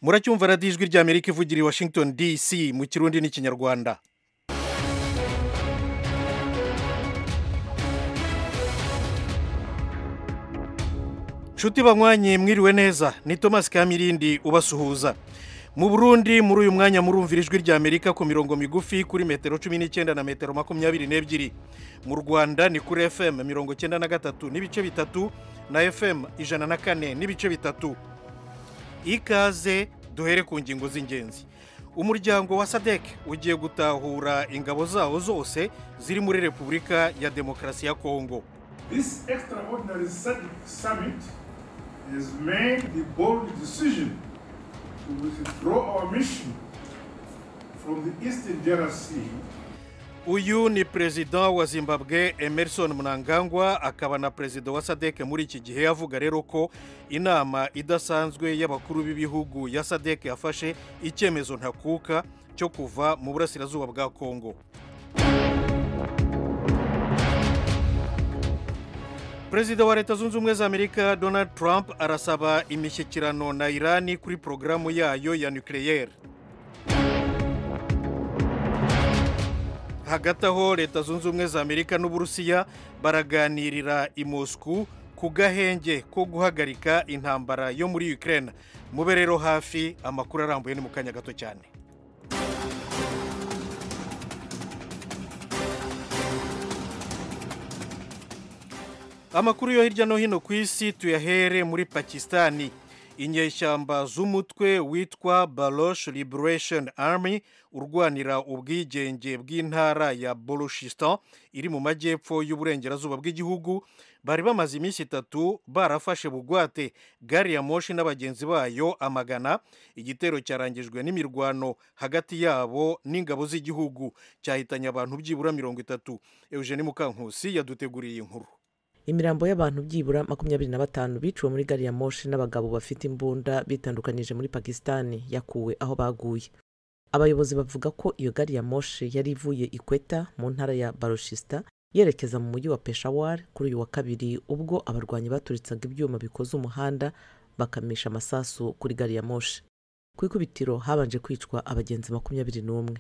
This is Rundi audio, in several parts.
Muracyumva Radiyo Ijwi ry'Amerika ivugira i Washington DC mu Kirundi n'Ikinyarwanda. Nshuti banywanye, mwiriwe neza. Ni Thomas Kamirindi ubasuhuza. Mu Burundi muri uyu mwanya murumvira Ijwi ry'Amerika ku mirongo migufi kuri metero 19 na metero 22. Mu Rwanda ni kuri FM 93.3 na FM 104.3. Ikaze, duhere ku ngingo z'ingenzi. Umuryango wa SADC ugiye gutahura ingabo zawo zose ziri muri Repubulika ya Demokarasi ya Kongo. This extraordinary SADC summit has made the bold decision to withdraw our mission from the Eastern DRC. Uyu ni Perezida wa Zimbabwe Emerson Mnangagwa, akaba na Perezida wa SADC muri iki gihe. Avuga rero ko inama idasanzwe y'abakuru b'ibihugu ya SADC yafashe icyemezo ntakuka cyo kuva mu burasirazuba bwa Kongo. Perezida wa Leta Zunze Ubumwe za Amerika Donald Trump arasaba imishyikirano na Irani kuri porogaramu yayo ya nucléaire. Hagati aho, Leta Zunze Ubumwe za Amerika n'Uburusiya baraganirira i Moscou ku gahenge ko guhagarika intambara yo muri Ukraine. Mube rero hafi, amakuru arambuye ni mu kanya gato cyane. Amakuru yo hirya no hino ku isi tuyahere muri Pakistani. Inyeshyamba z'umutwe witwa Baloch Liberation Army urwanira ubwigenge bw'intara ya Balochistan iri mu majyepfo y'uburengerazuba bw'igihugu bari bamaze iminsi 3 barafashe bugwate gari ya moshi n'abagenzi bayo amagana. Igitero cyarangijwe n'imirwano hagati yabo n'ingabo z'igihugu, cyahitanye abantu byibura 30. Eugene Mukankusi yaduteguriye inkuru. Imirambo y'abantu byibura 25 biciwe muri gari ya moshi n'abagabo bafite imbunda bitandukanyije muri Pakistani yakuwe aho baguye. Abayobozi bavuga ko iyo gari ya moshi yari ivuye i Quetta mu ntara ya Balochistan yerekeza mu mujyi wa Peshawar kuri uyu wa kabiri, ubwo abarwanyi baturitsaga ibyuma bikoze umuhanda bakamisha amasasu kuri gari ya moshi. Ku ikubitiro habanje kwicwa abagenzi 21.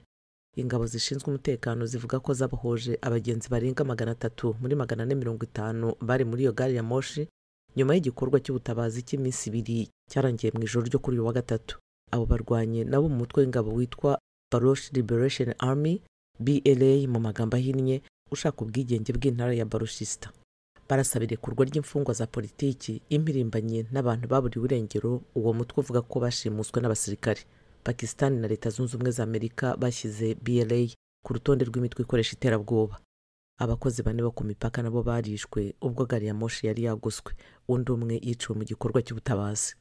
Ingabo zishinzwe umutekano zivuga ko zabohoje abagenzi barenga 300 muri 450 bari muri iyo gari ya moshi nyuma y'igikorwa cy'ubutabazi cy'iminsi 2 cyarangiye mu ijoro ryo kuri uyu wa gatatu. Abo barwanyi nabo mu mutwe w'ingabo witwa Baloch Liberation Army, BLA mu magambo ahinnye, ushaka ubwigenge bw'intara ya Balochistan, barasaba irekurwa ry'imfungwa za politiki, impirimbanyi n'abantu baburiwe irengero uwo mutwe uvuga ko bashimuswe n'abasirikare. Pakistan na Leta Zunze Ubumwe za Amerika bashyize BLA ku rutonde rw'imitwe ikoresha iterabwoba. Abakozi bane bo ku mipaka nabo barishwe ubwo gari ya moshi yari yagoswe, undi umwe yiciwe mu gikorwa cy'ubutabazi.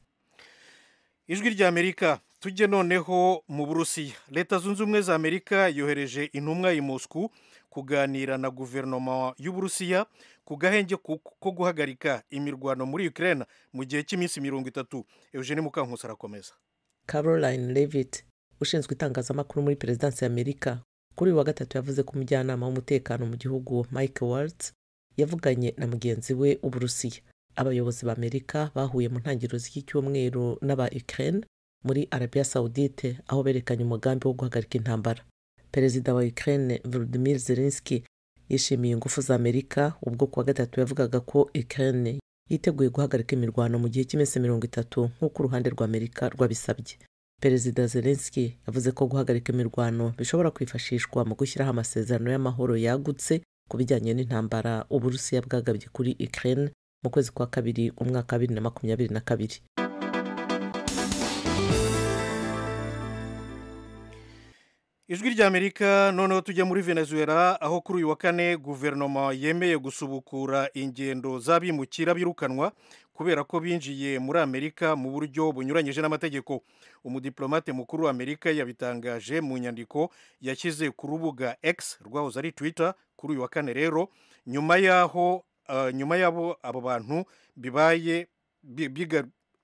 Ijwi ry'Amerika. Tujye noneho mu Burusiya. Leta Zunze Ubumwe za Amerika yohereje intumwa i Moscou kuganira na guverinoma y'Uburusiya ku gahenge ko guhagarika imirwano muri Ukraine mu gihe cy'iminsi 30. Eugene Mukankusi arakomeza. Caroline Levitt ushinzwe itangazamakuru muri perezidansi ya Amerika kuri uyu wa gatatu yavuze ko umujyanama w'umutekano mu gihugu Mike Waltz yavuganye na mugenzi we w'Uburusiya. Abayobozi ba Amerika bahuye mu ntangiriro z'iki cyumweru n'aba Ukraine muri Arabia Saudite, aho berekanye umugambi wo guhagarika intambara. Perezida wa Ukraine Volodymyr Zelensky yishimiye ingufu za Amerika ubwo kuwa gatatu yavugaga ko Ukraine yiteguye guhagarika imirwano mu gihe cy'iminsi 30 nk'uko uruhande rwa Amerika rwabisabye. Perezida Zelensky yavuze ko guhagarika imirwano bishobora kwifashishwa mu gushyiraho amasezerano y'amahoro yagutse ku bijyanye n'intambara Uburusiya bwagabye kuri Ukraine mu kwezi kwa kabiri umwaka wa 2022. Ijwi ry'Amerika. Noneho tujya muri Venezuela, aho kuri uyu wa kane guverinoma yemeye gusubukura ingendo z'abimukira birukanwa kubera ko binjiye muri Amerika mu buryo bunyuranyije n'amategeko. Umudiplomate mukuru wa Amerika yabitangaje mu nyandiko yashyize ku rubuga X rwahoze ari Twitter kuri uyu wa kane rero, nyuma y'aho nyuma y'abo abo bantu bibaye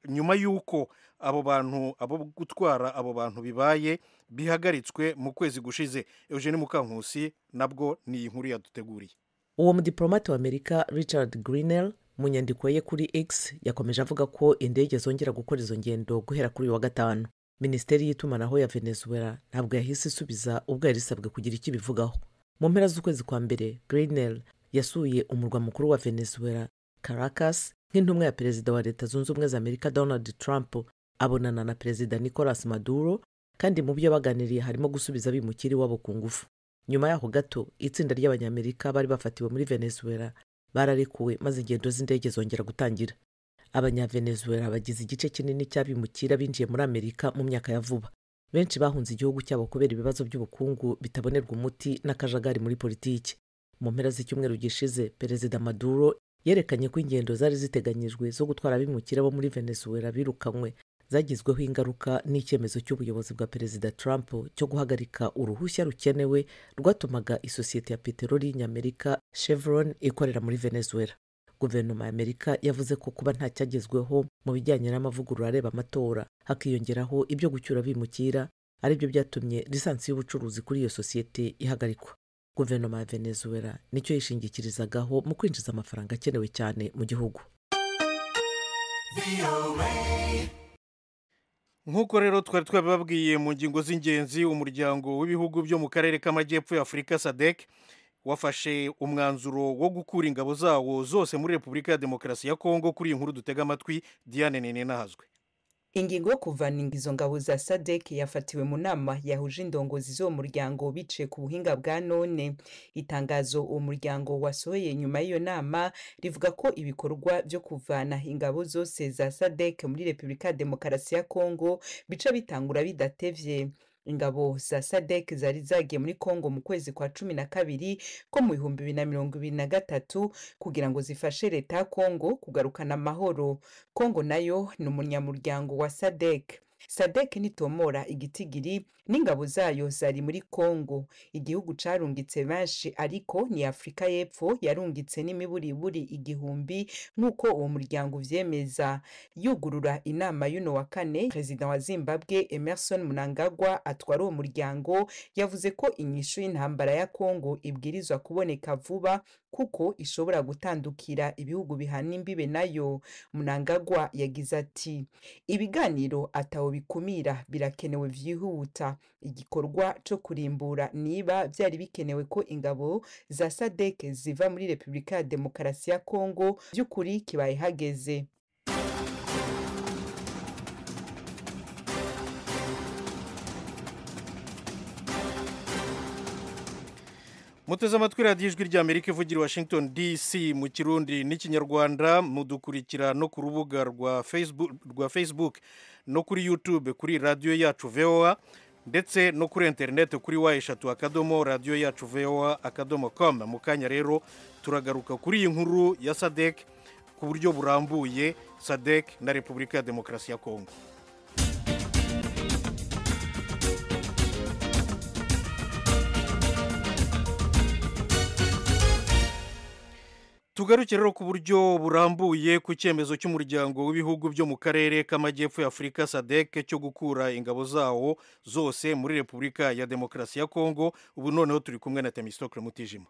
nyuma y'uko abo bantu abo gutwara abo bantu bibaye bihagaritswe mu kwezi gushize. Eugene Mukankusi nabwo ni inkuru yaduteguriye. Uwo mudiplomate wa Amerika Richard Grenell mu nyandiko ye kuri X yakomeje avuga ko indege zongera gukora izo ngendo guhera kuri uyu wa gatanu. Minisiteri y'itumanaho ya Venezuela ntabwo yahise isubiza ubwo yari isabwe kugira icyo ibivugaho. Mu mpera z'ukwezi kwa mbere, Grenell yasuye umurwa mukuru wa Venezuela, Caracas, nk'intumwa ya Perezida wa Leta Zunze Ubumwe za Amerika Donald Trump, abonana na Perezida Nicolas Maduro, kandi mu byo baganiriye harimo gusubiza abimukira iwabo ku ngufu. Nyuma yaho gato, itsinda ry'Abanyamerika bari bafatiwe muri Venezuela bararekuwe, maze ingendo z'indege zongera gutangira. Abanyavenezuela bagize igice kinini cy'abimukira binjiye muri Amerika mu myaka ya vuba. Benshi bahunze igihugu cyabo kubera ibibazo by'ubukungu bitabonerwa umuti n'akajagari muri politiki. Mu mpera z'icyumweru gishize, Perezida Maduro yerekanye ko ingendo zari ziteganyijwe zo gutwara abimukira bo muri Venezuela birukanywe zagizweho ingaruka n'icyemezo cy'ubuyobozi bwa Perezida Trump cyo guhagarika uruhushya rukenewe rwatumaga isosiyete ya peteroli y'Inyamerika Chevron ikorera muri Venezuela. Guverinoma ya Amerika yavuze ko kuba nta cyagezweho mu bijyanye n'amavugurura areba amatora, hakiyongeraho ibyo gucyura abimukira, aribyo byatumye lisansi y'ubucuruzi kuri iyo sosiyete ihagarikwa. Guverinoma ya Venezuela nicyo yishingikirizagaho mu kwinjiza amafaranga akenewe cyane mu gihugu. Nk'uko rero twari twabibabwiye mu ngingo z'ingenzi, umuryango w'ibihugu byo mu karere k'amajyepfo ya Afurika SADC wafashe umwanzuro wo gukura ingabo zawo zose muri Repubulika ya Demokarasi ya Kongo. Kuri iyi nkuru dutega amatwi Diane Nininahazwe. Ingingo yo kuvana izo ngabo za SADC yafatiwe mu nama yahuje indongozi z'uwo muryango biciye ku buhinga bwa none. Itangazo uwo muryango wasohoye nyuma y'iyo nama rivuga ko ibikorwa byo kuvana ingabo zose za SADC muri Repubulika ya Demokarasi ya Kongo bica bitangura bidatevye. Ingabo za SADC zari zagiye muri Kongo mu kwezi kwa 12 ko mu 2023 kugira ngo zifashe leta ya Kongo kugarukana amahoro. Kongo nayo ni umunyamuryango wa SADC. SADC nitomora igitigiri n'ingabo zayo zari muri Kongo. Igihugu carungitse benshi ariko ni Afrika y'Epfo yarungitse n'imiburiburi 1000 nk'uko uwo muryango uvyemeza. Yugurura inama y'uno wa kane, Perezida wa Zimbabwe Emerson Mnangagwa atwara uwo muryango yavuze ko inyishu y'intambara ya Kongo ibwirizwa kuboneka vuba kuko ishobora gutandukira ibihugu bihana imbibe nayo. Mnangagwa yagize ati: ibiganiro atawo bikumira birakenewe vyihuta. Igikorwa co kurimbura niba vyari bikenewe ko ingabo za SADC ziva muri Repubulika ya Demokarasi ya Kongo by'ukuri kibaye hageze. Muteze amatwi radiyo Ijwi ry'Amerika ivugira Washington DC mu Kirundi n'Ikinyarwanda. Mudukurikira no ku rubuga rwa Facebook no kuri YouTube kuri radiyo yacu VOA, ndetse no kuri interineti kuri w3 radiyo yacu voa.com. Mu kanya rero turagaruka kuri iyi nkuru ya SADC ku buryo burambuye, SADC na Repubulika ya Demokarasi ya Kongo. Tugaruke rero ku buryo burambuye ku cyemezo cy'umuryango w'ibihugu byo mu karere k'amajyepfo ya Afurika SADC cyo gukura ingabo zawo zose muri Repubulika ya Demokarasi ya Kongo. Ubu noneho turi kumwe na Temistocle Mutijima.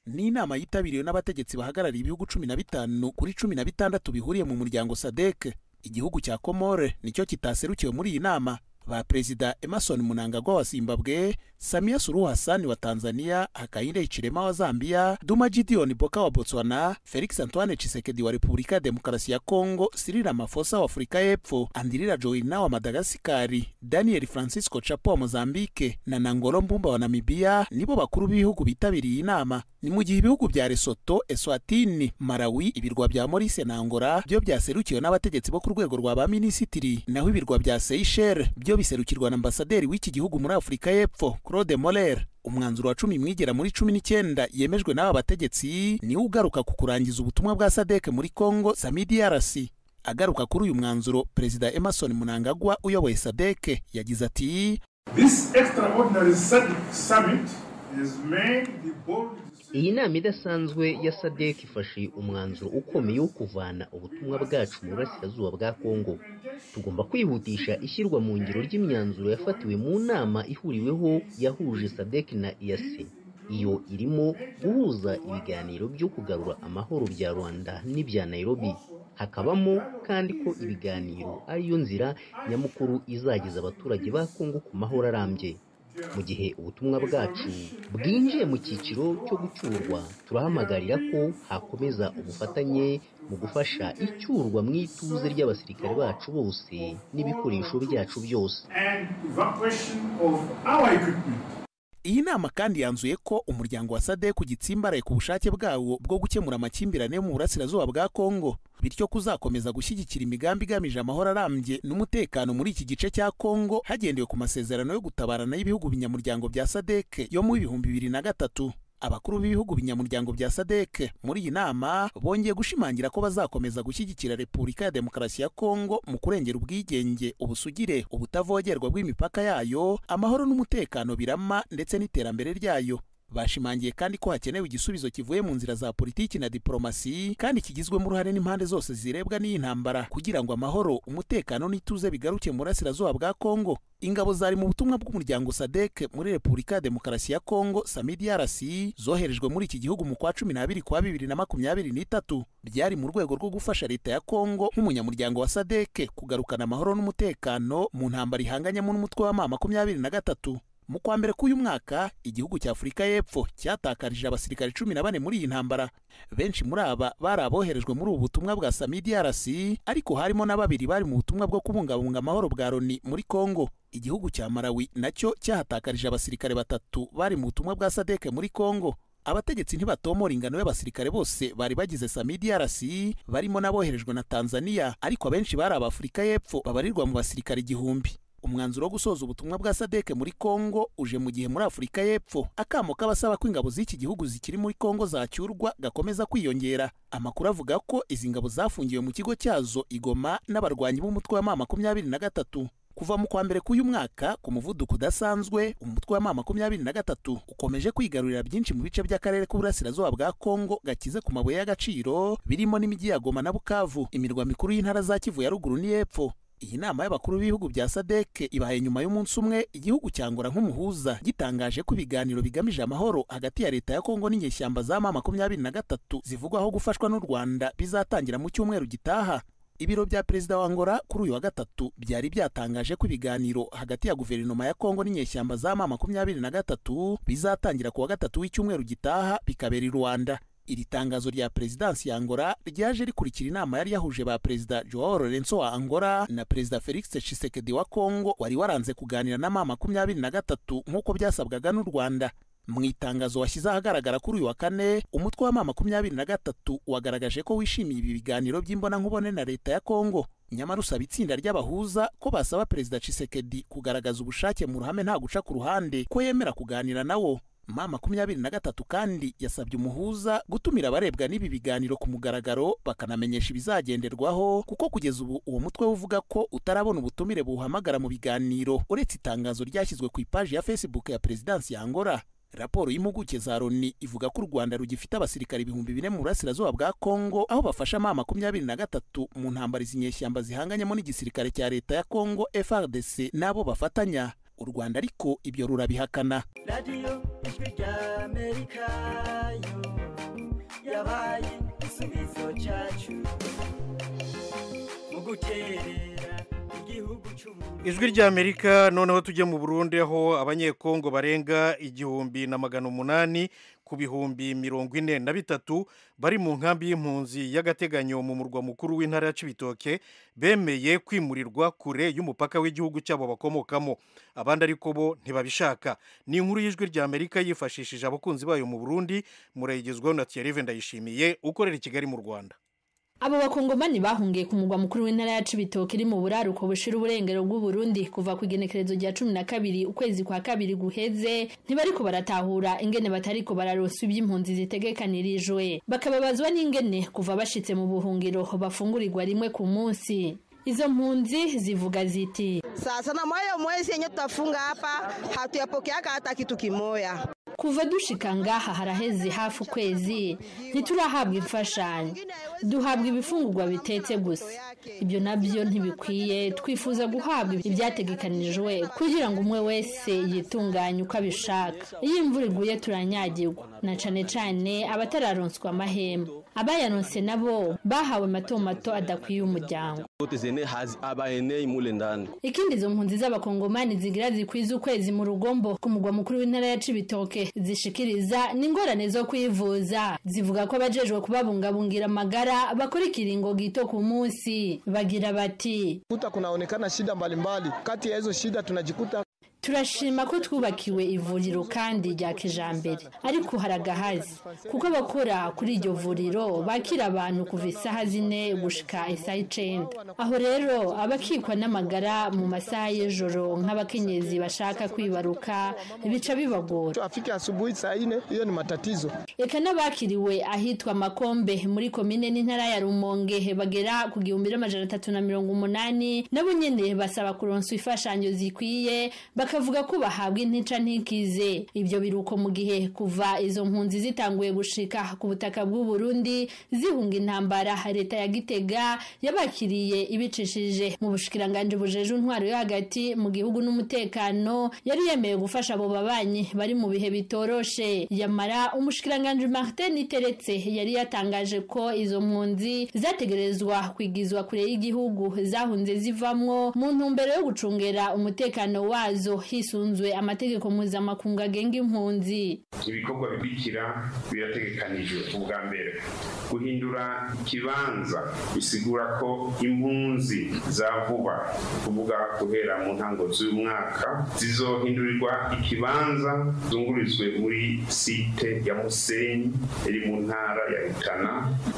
Ni inama yitabiriwe n'abategetsi bahagarariye ibihugu 15 kuri 16 bihuriye mu muryango SADC. Igihugu cya Komore nicyo kitaserukiwe muri iyi nama. Ba Perezida Emerson Mnangagwa wa Zimbabwe, Samia Suluhu Hassan wa Tanzania, Hakainde Hichilema wa Zambia, Duma Gideon Boka wa Botswana, Felix Antoine Tshisekedi wa Repubulika ya Demokarasi ya Kongo, Cyril Ramaphosa wa Afurika y'Epfo, Andry Rajoelina wa Madagascar, Daniel Francisco Chapo wa Mozambique na Nangolo Mbumba wa Namibia nibo bakuru b'ibihugu bitabiriye inama. Ni mu gihe ibihugu bya Lesotho, Eswatini, Malawi, ibirwa bya Maurice na Angola byo byaserukiwe n'abategetsi bo ku rwego rwa ba minisitiri, naho ibirwa bya Seychelles byo biserukirwa na ambasaderi w'iki gihugu muri Afurika y'Epfo, Claude Moller. Umwanzuro wa 10 mwigera muri 19 yemejwe n'aba bategetsi ni ugaruka ku kurangiza ubutumwa bwa SADC muri Congo SAMIDRC. Agaruka kuri uyu mwanzuro, Perezida Emerson Mnangagwa uyoboye SADC yagize ati: This extraordinary SADC summit has made the bold Iyi nama idasanzwe ya SADC ifashe umwanzuro ukomeye wo kuvana ubutumwa bwacu mu burasirazuba bwa Kongo. Tugomba kwihutisha ishyirwa mu ngiro ry'imyanzuro yafatiwe mu nama ihuriweho yahuje SADC na EAC. Iyo irimo guhuza ibiganiro byo kugarura amahoro bya Rwanda n'ibya Nairobi. Hakabamo kandi ko ibiganiro ariyo nzira nyamukuru izageza abaturage ba Kongo ku mahoro arambye. Mu gihe ubutumwa bwacu bwinjiye mu cyiciro cyo gucyurwa, turahamagarira ko hakomeza ubufatanye mu gufasha icyurwa mu ituze ry'abasirikare bacu bose n'ibikoresho byacu byose. And evacuation of our equipment. Iyi nama kandi yanzuye ko umuryango wa SADC ugitsimbaraye ku bushake bwawo bwo gukemura amakimbirane yo mu burasirazuba bwa Kongo, bityo kuzakomeza gushyigikira imigambi igamije amahoro arambye n'umutekano muri iki gice cya Kongo hagendewe ku masezerano yo gutabarana y'ibihugu binyamuryango bya SADC yo mu 2003. Abakuru b'ibihugu binyamuryango bya SADC muri iyi nama bongeye gushimangira ko bazakomeza gushyigikira Repubulika ya Demokarasi ya Kongo mu kurengera ubwigenge, ubusugire, ubutavogerwa bw'imipaka yayo, amahoro n'umutekano birama ndetse n'iterambere ryayo. Bashimangiye kandi ko hakenewe igisubizo kivuye mu nzira za politiki na diplomasi kandi kigizwemo uruhare n'impande zose zirebwa n'iyi ntambara kugira ngo amahoro, umutekano n'ituze bigaruke mu burasirazuba bwa Kongo. Ingabo zari mu butumwa bw'umuryango SADC muri Repubulika ya Demokarasi ya Kongo SAMIDRC zoherejwe muri iki gihugu mu kwa 12 kwa 2023, byari mu rwego rwo gufasha leta ya Kongo nk'umunyamuryango wa SADC kugarukana amahoro n'umutekano mu ntambara ihanganyemo n'umutwe wa M23. Mu kwa mbere k'uyu mwaka, igihugu cya Afurika y'Epfo cyatakarije abasirikare 14 muri iyi ntambara. Benshi muri aba bari aboherejwe muri ubu butumwa bwa SAMIDRC, ariko harimo na babiri bari mu butumwa bwo kubungabunga amahoro bwa Loni muri Kongo. Igihugu cya Malawi nacyo cyahatakarije abasirikare 3 bari mu butumwa bwa SADC muri Kongo. Abategetsi ntibatomora ingano y'abasirikare bose bari bagize SAMIDRC, barimo n'aboherejwe na Tanzania, ariko abenshi bari ab'Afurika y'Epfo babarirwa mu basirikare 1000. Umwanzuro wo gusoza ubutumwa bwa SADC muri Kongo uje mu gihe muri Afurika y'Epfo akamo k'abasaba ko ingabo z'iki gihugu zikiri muri Kongo zacyurwa gakomeza kwiyongera. Amakuru avuga ko izi ngabo zafungiwe mu kigo cyazo i Goma n'abarwanyi b'umutwe wa M23. Kuva mu kwa mbere k'uyu mwaka, ku muvuduko udasanzwe, umutwe wa M23 ukomeje kwigarurira byinshi mu bice by'akarere k'uburasirazuba bwa Kongo gakize ku mabuye y'agaciro, birimo n'imijyi ya Goma na Bukavu, imirwa mikuru y'intara za Kivu ya ruguru n'iy'epfo. Iyi nama y'abakuru b'ibihugu bya SADC ibaye nyuma y'umunsi umwe igihugu cya Angola nk'umuhuza gitangaje ko ibiganiro bigamije amahoro hagati ya leta ya Kongo n'inyeshyamba za M23 zivugwaho gufashwa n'u Rwanda bizatangira mu cyumweru gitaha. Ibiro bya Perezida wa Angola kuri uyu wa gatatu byari byatangaje ko ibiganiro hagati ya guverinoma ya Kongo n'inyeshyamba za M23 bizatangira ku wa gatatu w'icyumweru gitaha bikabera i Rwanda. Iri tangazo rya Perezidansi ya Angola ryaje rikurikira inama yari yahuje ba Perezida Joao Lourenço wa Angola na Perezida Felix Tshisekedi wa Kongo wari waranze kuganira na M23 nk'uko byasabwaga n'u Rwanda. Mu itangazo washyize ahagaragara kuri uyu wa kane, umutwe wa M23 wagaragaje ko wishimiye ibi biganiro by'imbonankubone na leta ya Kongo. Nyamara usaba itsinda ry'abahuza ko basaba Perezida Tshisekedi kugaragaza ubushake mu ruhame nta guca ku ruhande ko yemera kuganira nawo. M23 kandi yasabye umuhuza gutumira abarebwa n'ibi biganiro ku mugaragaro bakanamenyesha ibizagenderwaho, kuko kugeza ubu uwo mutwe uvuga ko utarabona ubutumire buhamagara mu biganiro uretse itangazo ryashyizwe ku ipaji ya Facebook ya Perezidansi ya Angola. Raporo y'impuguke za Loni ivuga ko u Rwanda rugifite abasirikare 4000 mu burasirazuba bwa Kongo, aho bafasha M23 mu ntambara izinyeshyamba zihanganyemo n'igisirikare cya leta ya Kongo FARDC n'abo bafatanya. U Rwanda ariko ibyo rurabihakana. Radio Ijwi rya Amerika yo yabaye igisubizo cyacu mu guterera igihugu cy'Uburundi. Ijwi rya Amerika. Noneho tujye mu Burundi, aho abanyekongo barenga 1800 ku 43,000 bari mu nkambi y'impunzi y'agateganyo mu murwa mukuru w'intara ya Cibitoke bemeye kwimurirwa kure y'umupaka w'igihugu cyabo bakomokamo. Abandi ariko bo ntibabishaka. Ni inkuru y'Ijwi rya Amerika yifashishije abakunzi bayo mu Burundi, murayigezwaho na Thierry Ndayishimiye ukorera i Kigali mu Rwanda. Abo bakongomani bahungiye ku mugwa mukuru w'intara ya Cibitoke iri mu buraruko bushira uburengero bw'u Burundi kuva ku igenekerezo rya 12 ukwezi kwa kabiri guheze, ntibariko baratahura ingene batariko bararonsa iby'impunzi zitegekanirijwe, bakababazwa n'ingene kuva bashitse mu buhungiro bafungurirwa rimwe ku munsi. Izo mpunzi zivuga ziti: Sasa na mwayo mwezi yenye tutafunga hapa hatuyapokeaka hata kitu kimoya. Kuva dushika ngaha haraheze hafi ukwezi ntiturahabwa imfashanyo, duhabwa ibifungurwa bitetse gusa, ibyo nabyo ntibikwiye. Twifuza guhabwa ibyategekanijwe kugira ngo umwe wese yitunganye uko abishaka. Iyo imvura iguye turanyagirwa, Na cane cane abatararonswa amahema. Abayaronse nabo bahawe mato mato adakwiye umuryango. Ikindi izo mpunzi z'abakongomani zigira zikwiza ukwezi mu Rugombo ku mugwa mukuru w'intara ya Cibitoke zishikiriza n'ingorane zo kwivuza. Zivuga ko abajejwe kubabungabungira amagara bakora ikiringo gito ku munsi. Bagira bati: kuta kunaonekana shida mbalimbali, kati ya hizo shida tunajikuta. Turashima ko twubakiwe ivuriro kandi rya kijambere, ariko haragahazi kuko abakora kuri iryo vuriro bakira abantu kuva isaha 4 gushika isaha 9. Aho rero abakikwa n'amagara mu masaha y'ijoro nk'abakenyezi bashaka kwibaruka bica bibagora. Afika asubuhi saa 4, hiyo ni matatizo. Eka n'abakiriwe ahitwa Makombe muri komine n'intara ya Rumonge bagera ku 1380 nabo nyene basaba kuronswa imfashanyo zikwiye, bakavuga ko bahabwa intica ntikize. Ibyo biruko mu gihe kuva izo mpunzi zitanguye gushika ku butaka bw'u Burundi zihunga intambara, leta ya Gitega yabakiriye ibicishije mu bushikiranganje bujeje intwaro yo hagati mu gihugu n'umutekano, yari yemeye gufasha abo babanyi bari mu bihe bitoroshe. Yamara umushikiranganje Martin Iteretse yari yatangaje ko izo mpunzi zategerezwa kwigizwa kure y'igihugu zahunze zivamwo mu ntumbero yo gucungera umutekano wazo hisunzwe amategeko mpuzamakungu agenga impunzi. Ibikorwa bikurikira birategekanijwe. Ubwa mbere, guhindura ikibanza bisigura ko impunzi za vuba, kuvuga guhera mu ntango z'umwaka, zizohindurirwa ikibanza zungurizwe muri site ya Musenyi iri mu ntara ya Rutana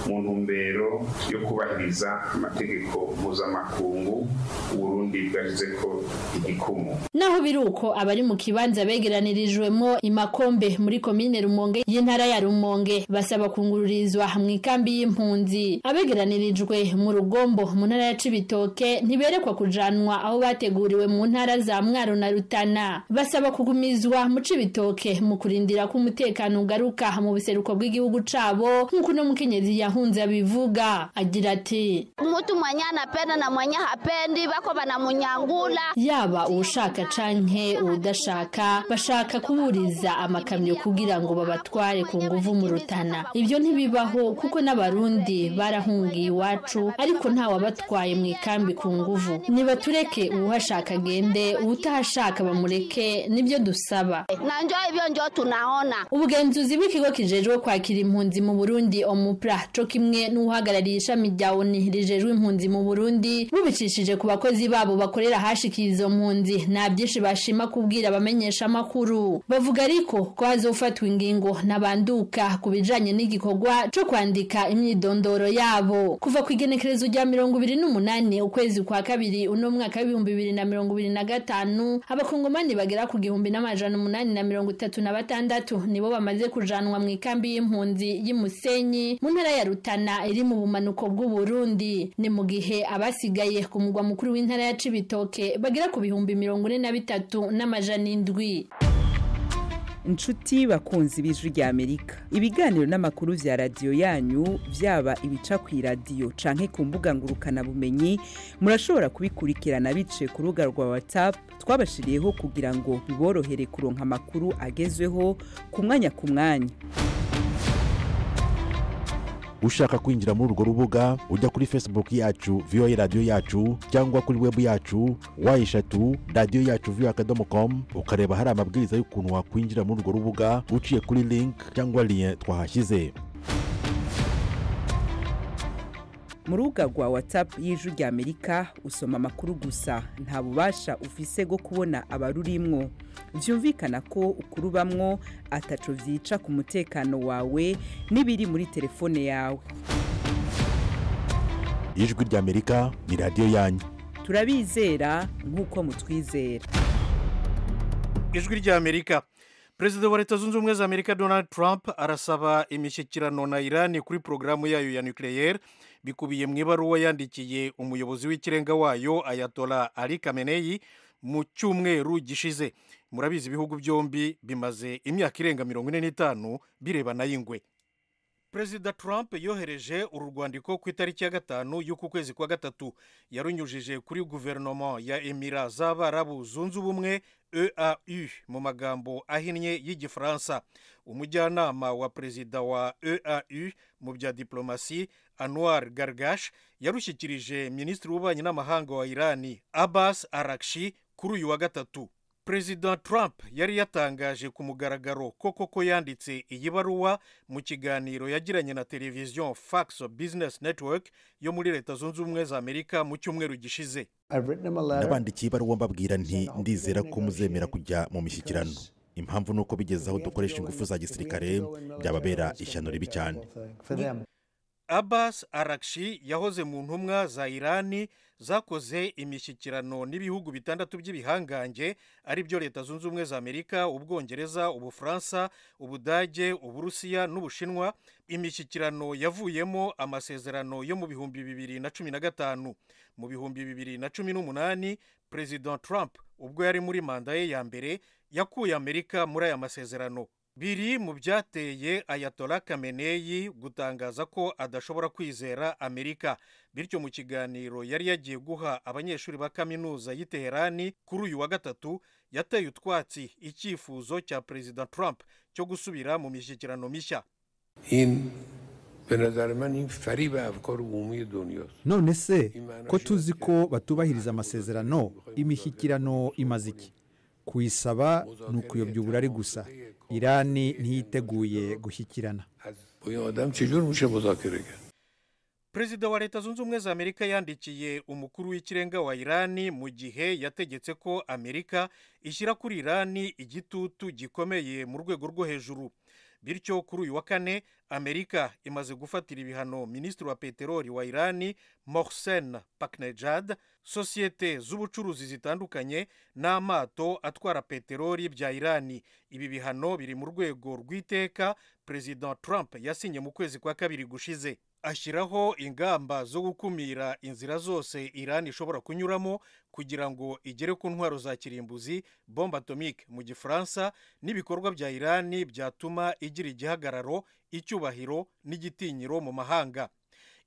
mu ntumbero yo kubahiriza amategeko mpuzamakungu Uburundi bwashyizeko igikumu. Naho biruko abari mu kibanza begeranirijwemo imakombe muri komine Rumonge y'intara ya Rumonge basaba kungururizwa mu ikambi y'impunzi. Abegeranirijwe mu Rugombo mu ntara ya Cibitoke ntiberekwa kujanwa aho bateguriwe mu ntara za Mwaro na Rutana. Basaba kugumizwa mu Cibitoke mu kurindira ko umutekano ugaruka mu buseruko bw'igihugu cabo, nk'uko no mukenyezi yahunze abivuga agira ati: Mtu mwenye anapenda na mwenye hapendi bako banamunyangula. Yaba ushaka canke udashaka bashaka kuburiza amakamyo kugira ngo babatware ku nguvu mu Rutana. Ibyo ntibibaho kuko n'abarundi barahungiye iwacu, ariko nta wabatwaye mu ikambi ku nguvu. Nibatureke uwuhashaka agende, uwutahashaka bamureke, nibyo dusaba. Na njo ibyo njo tunaona. Ubugenzuzi bw'ikigo kijejwe kwakira impunzi mu Burundi Omupra co kimwe n'uhagarariye ishami rya ONU rijejwe impunzi mu Burundi bubicishije ku bakozi babo bakorera hashikiye izo mpunzi nta byinshi bashima kubwira abamenyesha makuru. Bavuga ariko ko hazofatwa ingingo nabanduka ku bijanye n'igikorwa co kwandika imyidondoro yabo. Kuva ku igenekerezo rya 28 ukwezi kwa kabiri uno mwaka w'ibihumbi 2025, abakongomani bagera ku 1836 nibo bamaze kujanwa mu ikambi y'impunzi y'Imusenyi mu ntara ya Rutana iri mu bumanuko bw'u Burundi. Ni mu gihe abasigaye ku mugwa mukuru w'intara ya Cibitoke bagera ku 43,700. Inshuti bakunzi b'Ijwi rya Amerika, ibiganiro n'amakuru vya radiyo yanyu, vyaba ibica ku iradiyo canke ku mbuga ngurukana bumenyi, murashobora kubikurikirana biciye ku rubuga rwa WhatsApp twabashiriyeho kugira ngo biborohere kuronka amakuru agezweho ku mwanya ku mwanya. Ushaka kwinjira muri urwo rubuga, ujya kuri Facebook yacu VOA radiyo yacu cyangwa kuri web yacu w radiyo yacu voa.com, ukareba hari amabwiriza y'ukuntu wakwinjira muri urwo rubuga uciye kuri link cyangwa lien twahashyize. Mu rubuga rwa WhatsApp y'Ijwi rya Amerika usoma amakuru gusa, nta bubasha ufise bwo kubona abarurimwo. Vyumvikana ko ukurubamwo ataco vyica ku mutekano wawe n'ibiri muri telefone yawe. Ijwi rya Amerika ni radiyo yanyu. Turabizera nk'uko mutwizera. Ijwi rya Amerika. Perezida wa Leta Zunze Ubumwe za Amerika Donald Trump arasaba imishyikirano na Iran kuri porogaramu yayo ya nucleaire, bikubiye mu ibaruwa yandikiye umuyobozi w'ikirenga wayo Ayatollah Ali Khamenei mu cyumweru gishize. Murabizi ibihugu byombi bimaze imyaka irenga 45 birebana y'ingwe. Perezida Trump yohereje uru rwandiko ku itariki ya 5 y'uku kwezi kwa 3, yarunyujije kuri guverinoma ya Emira z'Abarabu Zunze Ubumwe EAU mu magambo ahinnye y'Igifaransa. Umujyanama wa perezida wa EAU mu bya diplomasi Anwar Gargash yarushyikirije minisitiri w'ububanyi n'amahanga wa Irani Abbas Araghchi kuri uyu wa 3. Perezida Trump yari yatangaje ku mugaragaro ko koko yanditse iyi baruwa mu kiganiro yagiranye na televiziyo Fox Business Network yo muri Leta Zunze Ubumwe za Amerika mu cyumweru gishize. Nabandikiye ibaruwa mbabwira nti ndizera ko muzemera kujya mu mishyikirano. Impamvu ni uko bigeze aho dukoresha ingufu za gisirikare byababera ishyano ribi cyane. Abbas Araghchi yahoze mu ntumwa za Irani zakoze imishyikirano n'ibihugu 6 by'ibihangange ari byo Leta Zunze Ubumwe za Amerika, Ubwongereza, Ubufaransa, Ubudage, Uburusiya n'Ubushinwa. Imishyikirano yavuyemo amasezerano yo mu 2015. Mu 2018 President Trump ubwo yari muri manda ye ya mbere yakuye Amerika muri aya masezerano. Biri mu byateye Ayatollah Khamenei gutangaza ko adashobora kwizera Amerika. Bityo mu kiganiro yari yagiye guha abanyeshuri ba kaminuza y'i Teherani kuri uyu wa 3 yateye utwatsi icyifuzo cya President Trump cyo gusubira mu mishyikirano mishya. None se ko tuzi ko batubahiriza amasezerano, imishyikirano imaze iki? Kuyisaba ni ukuyobya uburari gusa. Irani ntiyiteguye gushyikirana. Perezida wa Leta Zunze Ubumwe za Amerika yandikiye umukuru w'ikirenga wa Irani mu gihe yategetse ko Amerika ishyira kuri Irani igitutu gikomeye mu rwego rwo hejuru. Bityo kuri uyu wa 4 Amerika imaze gufatira ibihano minisitiri wa peteroli wa Irani Mohsen Paknejad, sosiyete z'ubucuruzi zitandukanye n'amato atwara peteroli bya Irani. Ibi bihano biri mu rwego rw'iteka President Trump yasinye mu kwezi kwa 2 gushize, ashyiraho ingamba zo gukumira inzira zose Irani ishobora kunyuramo kugira ngo igere ku ntwaro za kirimbuzi, bombe atomique mu Gifaransa, n'ibikorwa bya Irani byatuma igira igihagararo, icyubahiro n'igitinyiro mu mahanga.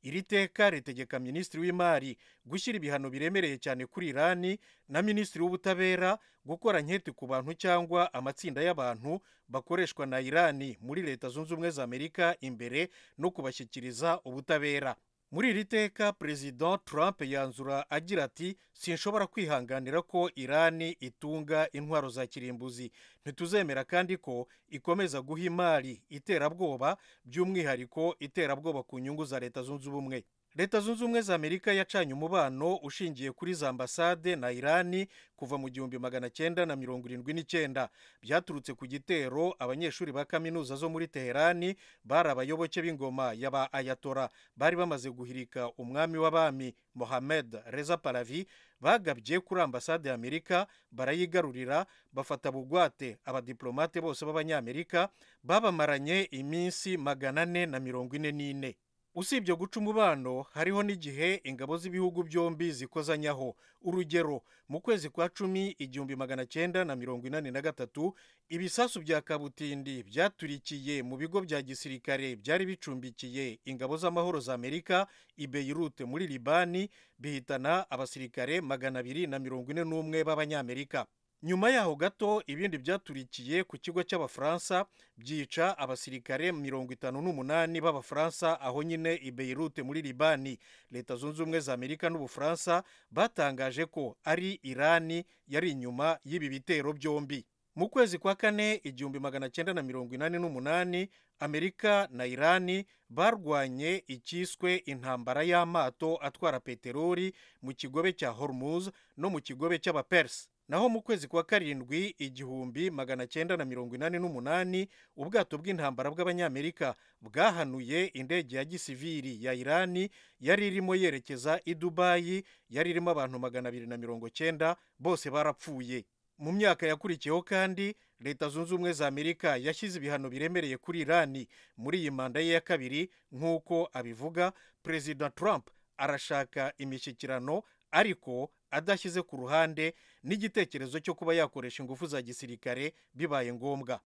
Iri teka ritegeka minisitiri w'imari gushyira ibihano biremereye cyane kuri Irani na minisitiri w'ubutabera gukora nketi ku bantu cyangwa amatsinda y'abantu bakoreshwa na Irani muri Leta Zunze Ubumwe za Amerika imbere no kubashyikiriza ubutabera. Muri iri teka President Trump yanzura agira ati sinshobora kwihanganira ko Irani itunga intwaro za kirimbuzi. Ntituzemera kandi ko ikomeza guha imari iterabwoba, by'umwihariko iterabwoba ku nyungu za Leta Zunze Ubumwe. Leta Zunze Ubumwe za Amerika yacanye umubano ushingiye kuri za ambasade na Irani kuva mu 1979. Byaturutse ku gitero abanyeshuri ba kaminuza zo muri Teherani bari abayoboke b'ingoma y'aba Ayatollah bari bamaze guhirika umwami w'abami Mohammed Reza Pahlavi, bagabye kuri ambasade ya Amerika barayigarurira, bafata bugwate abadiplomate bose b'abanyamerika, babamaranye iminsi 444. Usibye guca umubano, hariho n'igihe ingabo z'ibihugu byombi zikozanyaho. Urugero, mu kwezi kwa 10 1983 ibisasu bya kabutindi byaturikiye mu bigo bya gisirikare byari bicumbikiye ingabo z'amahoro za Amerika i Beirut muri Libani, bihitana abasirikare 241 b'abanyamerika. Nyuma yaho gato ibindi byaturikiye ku kigo cy'Abafaransa byica abasirikare 58 b'Abafaransa aho nyine i Beirut muri Libani. Leta Zunze Ubumwe za Amerika n'Ubufaransa batangaje ko ari Irani yari inyuma y'ibi bitero byombi. Mu kwezi kwa 4 1988 Amerika na Irani barwanye icyiswe intambara y'amato atwara peteroli mu kigobe cya Hormuz no mu kigobe cy'Abaperse. Naho mu kwezi kwa 7 1988 ubwato bw'intambara bw'Abanyamerika bwahanuye indege ya gisivili ya Irani yari irimo yerekeza i Dubai, yari irimo abantu 290 bose barapfuye. Mu myaka yakurikiyeho kandi Leta Zunze Ubumwe za Amerika yashyize ibihano biremereye kuri Irani. Muri iyi manda ye ya 2 nk'uko abivuga, President Trump arashaka imishyikirano ariko adashyize ku ruhande n'igitekerezo cyo kuba yakoresha ingufu za gisirikare bibaye ngombwa.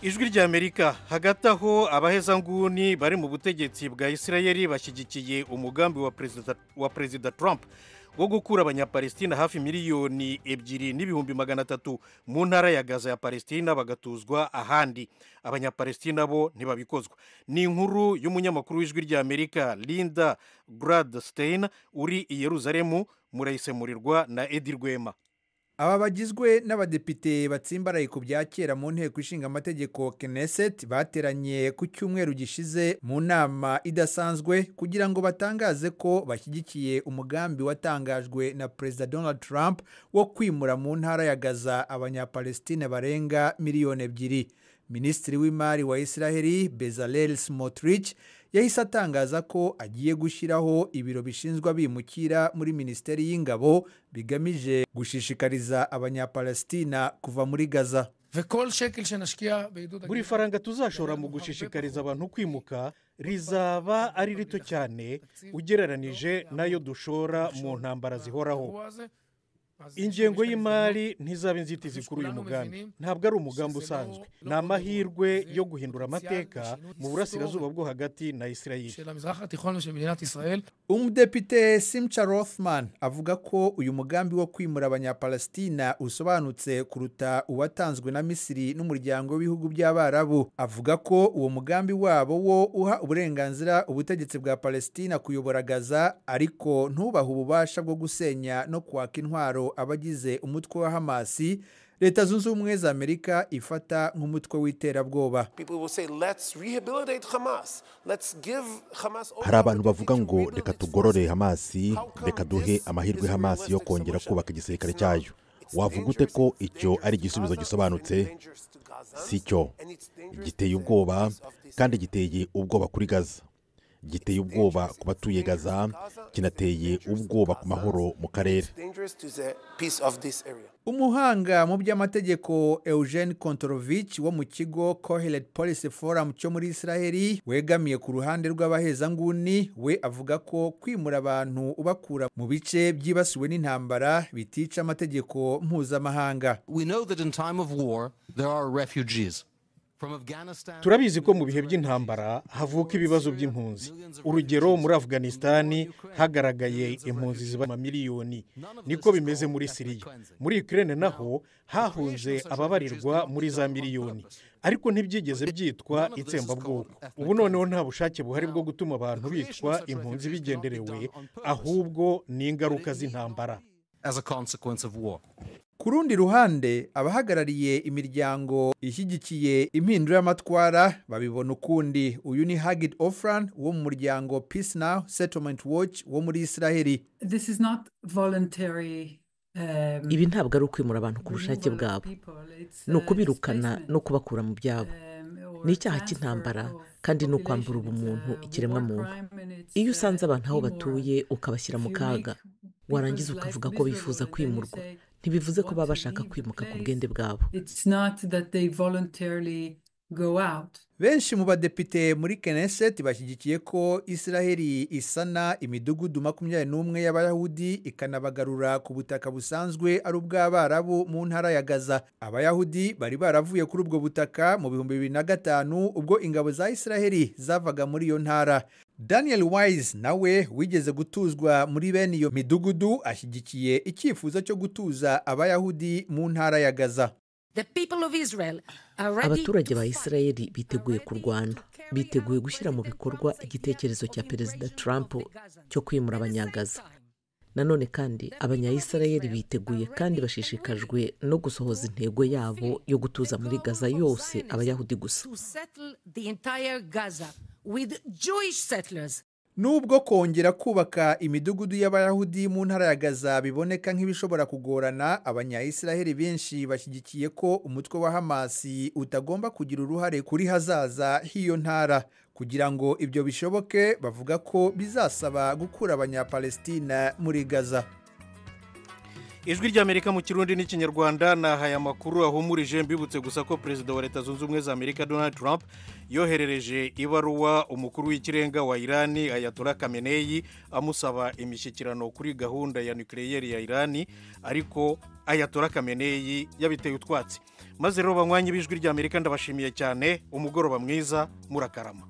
Ijwi ry'Amerika. Hagati aho, abahezanguni bari mu butegetsi bwa Isirayeli bashyigikiye umugambi wa Perezida Trump wo gukura Abanyapalestina hafi 2,300,000 mu ntara ya Gaza ya Palestina bagatuzwa ahandi. Abanyapalestina bo ntibabikozwa. Ni inkuru y'umunyamakuru w'Ijwi ry'Amerika Linda Gradstein uri i Yeruzalemu, murayisemurirwa na Edi Rwema. Aba bagizwe n'abadepite batsimbaraye ku bya kera mu Nteko Ishinga Amategeko Knesset bateranye ku cyumweru gishize mu nama idasanzwe kugira ngo batangaze ko bashyigikiye umugambi watangajwe na Perezida Donald Trump wo kwimura mu ntara ya Gaza Abanyapalestine barenga 2 miliyoni. Minisitiri w'Imari wa Israheli Bezalel Smotrich yahise atangaza ko agiye gushyiraho ibiro bishinzwe abimukira muri Minisiteri y'Ingabo, bigamije gushishikariza Abanyapalestina kuva muri Gaza. Buri faranga tuzashora mu gushishikariza abantu kwimuka rizaba ari rito cyane ugereranije n'ayo dushora mu ntambara zihoraho. Ingengo y'imari ntizaba inzitizi kuri uyu mugambi. Ntabwo ari umugambi usanzwe, ni amahirwe yo guhindura amateka mu Burasirazuba bwo Hagati na Isirayeli. Umudepite Simcha Rothman avuga ko uyu mugambi wo kwimura Abanyapalestina usobanutse kuruta uwatanzwe na Misiri n'Umuryango w'Ibihugu by'Abarabu. Avuga ko uwo mugambi wabo wo uha uburenganzira ubutegetsi bwa Palestina kuyobora Gaza, ariko ntubahe ububasha bwo gusenya no kwaka intwaro abagize umutwe wa Hamasi, Leta Zunze Ubumwe za Amerika ifata nk'umutwe w'iterabwoba. Hari abantu bavuga ngo reka tugorore Hamasi, reka duhe amahirwe Hamasi yo kongera kubaka igisirikare cyayo. Wavuga ute ko icyo ari igisubizo gisobanutse? Si cyo. Giteye ubwoba, kandi giteye ubwoba kuri Gaza, giteye ubwoba ku batuye Gaza, kinateye ubwoba ku mahoro mu karere. Umuhanga mu by'amategeko Eugene Kontorovich wo mu kigo Kohelet Policy Forum cyo muri Israheli, wegamiye ku ruhande rw'abahezanguni, we avuga ko kwimura abantu ubakura mu bice byibasiwe n'intambara bitica amategeko mpuzamahanga. We know that in time of war there are refugees. From Afghanistan. Turabizi ko mu bihe by'intambara havuka ibibazo by'impunzi. Urugero, muri Afghanistan hagaragaye impunzi ziba amamiliyoni, niko bimeze muri Siriya. Muri Ukraine naho hahunze ababarirwa muri za miliyoni, ariko ntibyigeze byitwa itsembabwoko. Ubu noneho nta bushake buhari bwo gutuma abantu bitwa impunzi bigenderewe, ahubwo ni ingaruka z'intambara. As a consequence of war. Ku rundi ruhande, abahagarariye imiryango ishyigikiye impinduramatwara babibona ukundi. Uyu ni Hagit Ofran wo mu muryango Peace Now Settlement Watch wo muri Israheli. This is not voluntary. Ibi ntabwo ari ukwimura abantu ku bushake bwabo, ni ukubirukana no kubakura mu byabo. Ni icyaha cy'intambara kandi ni ukwambura ubumuntu ikiremwamuntu. Iyo usanze abantu aho batuye ukabashyira mu kaga, warangiza ukavuga ko bifuza kwimurwa, ntibivuze ko baba bashaka kwimuka ku bwende bwabo. It's not that they voluntarily go out. Benshi mu badepite muri Knesset bashyigikiye ko Israheli isana imidugudu 21 y'Abayahudi, ikanabagarura ku butaka busanzwe ari ubw'Abarabu mu ntara ya Gaza. Abayahudi bari baravuye kuri ubwo butaka mu 2005 ubwo ingabo za Israheli zavaga muri iyo ntara. Daniel Wise nawe wigeze gutuzwa muri bene iyo midugudu ashyigikiye icyifuzo cyo gutuza Abayahudi mu ntara ya Gaza. Abaturage ba Isirayeli biteguye kurwana, biteguye gushyira mu bikorwa igitekerezo cya Perezida Trump cyo kwimura Abanyagaza. Nanone kandi Abanyayisirayeli biteguye kandi bashishikajwe no gusohoza intego yabo yo gutuza muri Gaza yose Abayahudi gusa. Nubwo kongera kubaka imidugudu y'Abayahudi mu ntara ya Gaza biboneka nk'ibishobora kugorana, Abanyayisiraheli benshi bashyigikiye ko umutwe wa Hamasi utagomba kugira uruhare kuri hazaza h'iyo ntara. Kugira ngo ibyo bishoboke, bavuga ko bizasaba gukura Abanyapalestina muri Gaza. Ijwi ry'Amerika mu Kirundi n'Ikinyarwanda. Nahaye amakuru ahumurije. Mbibutse gusa ko Perezida wa Leta Zunze Ubumwe za Amerika Donald Trump yoherereje ibaruwa umukuru w'ikirenga wa Irani Ayatollah Khamenei amusaba imishyikirano kuri gahunda ya nucléaire ya Irani, ariko Ayatollah Khamenei yabiteye utwatsi. Maze rero banywanyi b'Ijwi ry'Amerika, ndabashimiye cyane. Umugoroba mwiza, murakarama.